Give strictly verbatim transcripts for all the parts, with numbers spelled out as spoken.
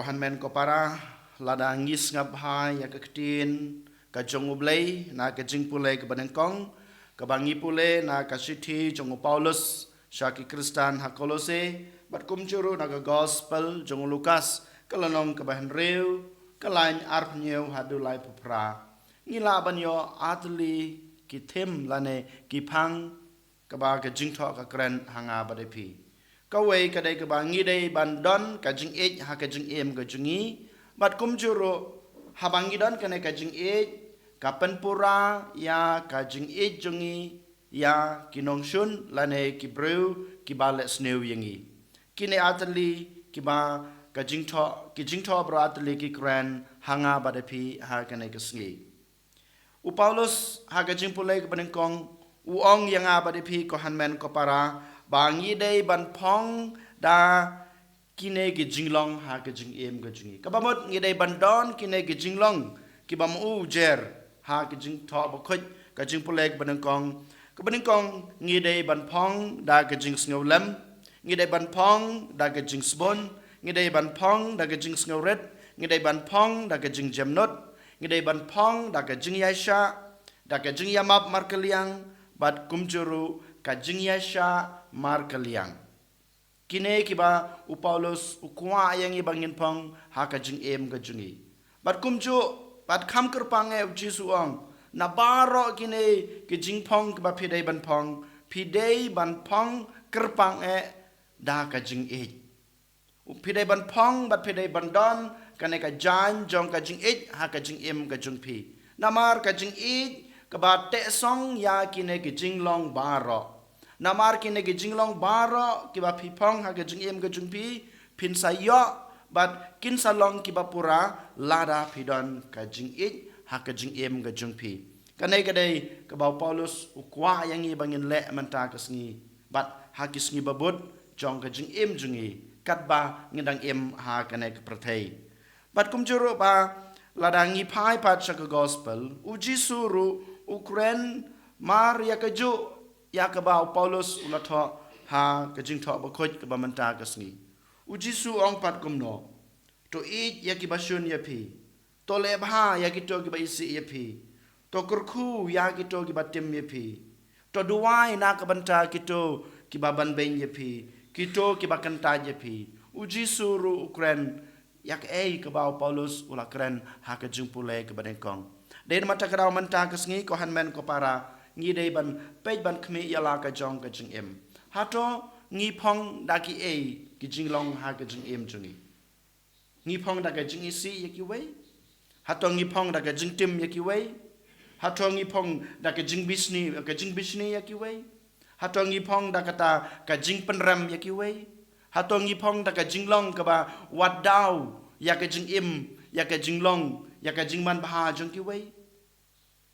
Ko hynmen ko para, lada ngi sngap bha ïa ka ktien ka jong U Blei na ka jingpule kaba nyngkong, kaba ngi pule na ka shithi jong u Paulus sha ki Khristan ha Kolose, bad kumjuh ruh na ka gospel jong u Lukas, ka lynnong kaba hynriew, ka lain arphew hynñiew haduh laiphew phra. Ngi lah ban ïoh artylli ki thim lane ki phang kaba ka jingthoh ka kren ha nga bad ïa phi. Kawei ka dei kaba ngi dei ban don ka jingïeit ha ka jingim ka jong ngi. Bad kumjuh ruh, haba ngi don kane ka jingïeit, ka pynpura ïa ka jingïeit jong ngi ïa ki nongshun lane ki briew kiba leh sniew ïa ngi. Kine artylli kiba ka jingthoh, ki jingthoh baroh artylli ki kren ha nga bad ïa phi ha kane ka sngi. U Paulus ha ka jingpule kaba nyngkong u ong ïa nga bad ïa phi, ko hynmen ko para, ba ngi dei ban phong da kine ki jinglong ha ka jingim ka jong ngi. Kaba mut ngi dei ban don kine ki jinglong kiba ma u jer ha ka jingthoh bakhuid ka jingpule kaba nyngkong. Kaba nyngkong, ngi dei ban phong da ka jingsngewlem, ngi dei ban phong da ka jingsbun, ngi dei ban phong da ka jingsngewrit, ngi dei ban phong da ka jingjemnud, ngi dei ban phong da ka jingïaishah, da ka jingïamap markylliang, bad kumjuh ruh ka jingïaishah markylliang. Kine kiba u Paulus u kwah ïa ngi ba ngin phong ha ka jingim ka jong ngi. Bad kumjuh, bad kham kyrpang eh, u Jisu u ong, na baroh kine ki jingphong kiba phi dei ban phong, phi dei ban phong kyrpang eh da ka jingïeit. Phi dei ban phong bad phi dei ban don kane ka jaiñ jong ka jingïeit ha ka jingim ka jong phi. Namar ka jingïeit kaba teh song ïa kine ki jinglong baroh. Namar kine ki jinglong baroh kiba phi phong ha ka jingim ka jong phi, phin sa ïoh bad kin sa long kiba pura lada phi don ka jingïeit ha ka jingim ka jong phi. Kane ka dei kaba u Paulus u kwah ïa ngi ba ngin leh mynta ka sngi bad ha ki sngi ba bud jong ka jingim jong ngi katba ngi dang im ha kane ka pyrthei. Bad kumjuh ruh ba lada ngi phai pat sha ka gospel, u Jisu ruh u kren mar ïa kajuh ïa kaba u Paulus u la thoh ha ka jingthoh bakhuid kaba mynta ka sngi. U Jisu u ong pat kumno: To ïeit ïa kiba shun ïa phi. To leh bha ïa kito kiba isih ïa phi. To kyrkhu ïa kito kiba tim ïa phi. To duwai na ka bynta kito kiba banbeiñ ïa phi, kito kiba kyntait ïa phi. U Jisu ruh u kren ïa kaei kaba u Paulus u la kren ha ka jingpule kaba nyngkong. Dei namar kata ka daw mynta ka sngi, ko hynmen ko para, ngi dei ban peit ban khmih ïa la ka jong ka jingim. Hato ngi phong da kiei ki jinglong ha ka jingim jong ngi? Ngi phong da ka jingisih ïa kiwei? Hato ngi phong da ka jingtim ïa kiwei? Hato ngi phong da ka jingbishni, ka jingbishni ïa kiwei? Hato ngi phong da kata ka jingpynrem ïa kiwei? Hato ngi phong da ka jinglong kaba wad daw ïa ka jingim, ïa ka jinglong, ïa ka jingman bha jong kiwei?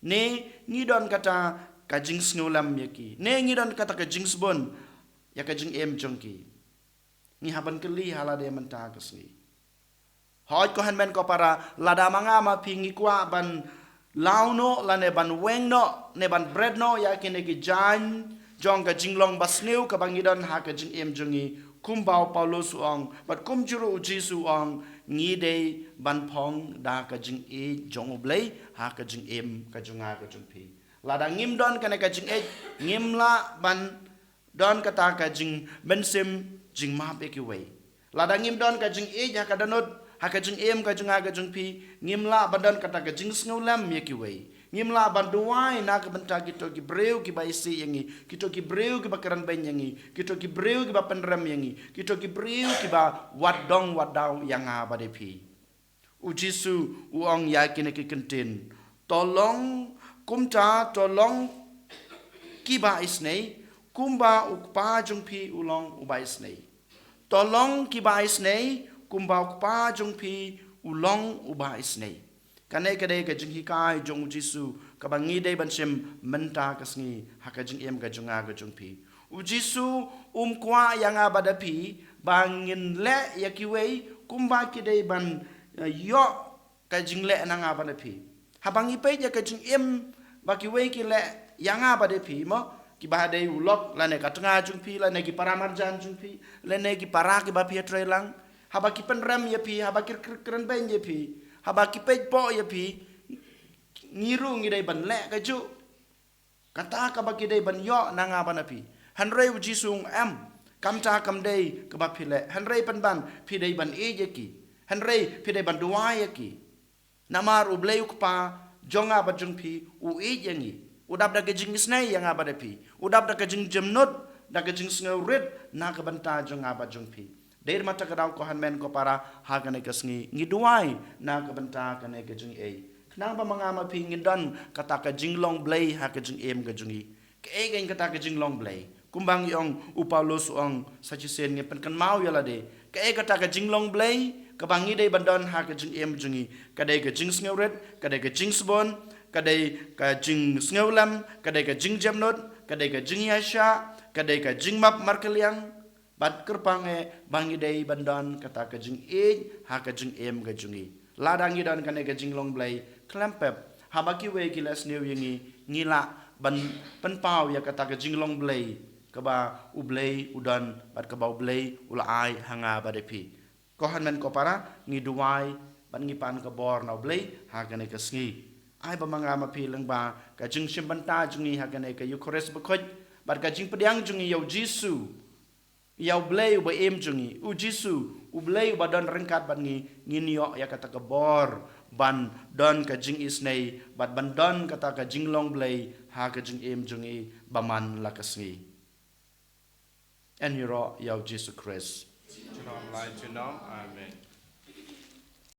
Ne ngi don kata ka jingsngewlem ïa ki? Ne ngi don kata ka jingsbun ïa ka jingim jong ki? Ngi hap ban kylli ha lade mynta ka sngi. Hooid ko hynmen ko para, lada ma nga ma phi ngi kwah ban law noh lane ban weng noh ne ban bret noh ïa kine ki jaiñ jong ka jinglong basniew kaba ngi don ha ka jingim jong ngi, kumba u Paulus u ong bad kumjuh ruh u Jisu u ong, ngi dei ban phong da ka jingïeit jong U Blei ha ka jingim ka jong nga ka jong phi. Lada ngim don kane ka jingïeit, ngim lah ban don kata ka jingmynsiem jingmap ïa kiwei. Lada ngim don ka jingïeit ha ka dohnud, ha ka jingim ka jong nga ka jong phi, ngim lah ban don kata ka jingsngewlem ïa kiwei. Ngim lah ban duwai na ka bynta kito ki briew kiba isih ïa ngi, kito ki briew kiba kren beiñ ïa ngi, kito ki briew kiba pynrem ïa ngi, kito ki briew kiba wad dong wad daw ïa nga bad ïa phi. U Jisu u ong ïa kine ki kyntien: To long kumta, to long kiba isynei, kumba u Kpa jong phi u long uba isynei. To long kiba isynei, kumba u Kpa jong phi u long uba isynei. Kane ka dei ka jinghikai jong u Jisu kaba ngi dei ban shim mynta ka sngi ha ka jingim ka jong nga ka jong phi. U Jisu um kwah ïa nga bad ïa phi ba ngin leh ïa kiwei kumba ki dei ban, eh, ïoh ka jingleh na nga bad na phi. Haba ngi peit ïa ka jingim ba kiwei ki leh ïa nga bad na phi mo, kiba dei u lok lane ka tnga jong phi lane ki para marjan jong phi lane ki para kiba phi ïatreilang, Haba ki pynrem ïa phi, haba ki kr-, kren beiñ ïa phi, haba ki peit poh ïa phi, ngi ruh ngi dei ban leh kajuh. Kata kaba ki dei ban ïoh na nga bad na phi. Hynrei u Jisu u ong em, kam ta kam dei kaba phi leh. Hynrei pynban phi dei ban ïeit ïa ki. Hynrei phi dei ban duwai ïa ki. Namar U Blei U Kpa jong nga bad jong phi u ïeit ïa ngi. U dap da ka jingisynei ïa nga bad ïa phi. U dap da ka jingjemnud, da ka jingsngewrit na ka bynta jong nga bad jong phi. Dei ma kata ka daw, ko hynmen ko para, ha kane ka sngi ngi duwai na ka bynta kane ka jingïeit. Khnang ba ma nga ma phi ngin don kata ka jinglong Blei ha ka jingim ka jong ngi. Kaei keiñ kata ka jinglong Blei? Kumba ngi ong, u Paulus u ong, sa shisien ngin pynkynmaw ïa lade. Kaei kata ka jinglong Blei kaba ngi dei ban don ha ka jingim jong ngi? Ka dei ka jingsngewrit, ka dei ka jingsbun, ka dei ka jingsngewlem, ka dei ka jingjemnud, ka dei ka jingïaishah, ka dei ka jingmap markylliang. Bad kyrpang eh ba ngi dei ban don kata ka jingïeit ha ka jingim ka jong ngi. Lada ngi don kane ka jinglong Blei, khlem pep, haba kiwei ki leh sniew ïa ngi, ngi lah ban pynpaw ïa kata ka jinglong Blei kaba U Blei u don bad kaba U Blei u la ai ha nga bad ïa phi. Ko hynmen ko para, ngi duwai bad ngi pan ka bor na U Blei ha kane ka sngi. Ai ba ma nga ma phi lyngba ka jingshim bynta jong ngi ha kane ka Eucharist bakhuid bad ka jingpdiang jong ngi ïa U Jisu, ïa U Blei uba im jong ngi, U Jisu, U Blei uba don ryngkat bad ngi, ngin ïoh ïa kata ka bor ban don ka jingisynei bad ban don kata ka jinglong Blei ha ka jingim jong ngi ba man la ka sngi. Yn ïaroh ïa U Jisu Khrist. Junom lai junom. Amen.